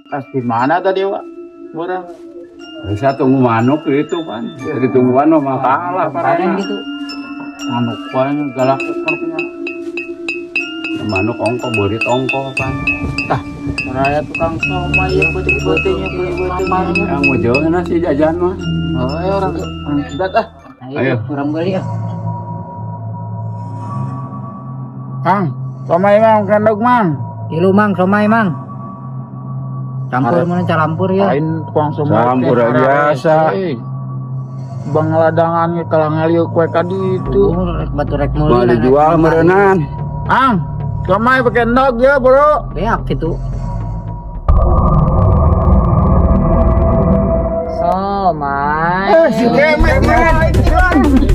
Tas di mana tadi, Wak? Murah. Bisa tunggu manuk itu kan. Jadi tungguan mah kalah Panen parana. gitu. Manuk wae galak punya. Manuk ongko beurit ongko pan. Raya tukang somai ya peuting-peutingnya peuting-peutingnya. Yang mau jauh si jajan mah. Oh, ya orang orang sudah ah. Ayo, Ayo. kurang beli ah. Kang, somai mang kendok mang. Tilu mang somai mang. Campur mana calampur ya. Lain tukang somai. Campur teh, biasa. eh. Bang ladangan ge kalah ngalieu kue kadi itu. Tuh, rek batu rek meuli. Mau dijual merenan. Ang, somai pakai endog ya, Bro. Beak gitu. Somai. Eh, si kemet.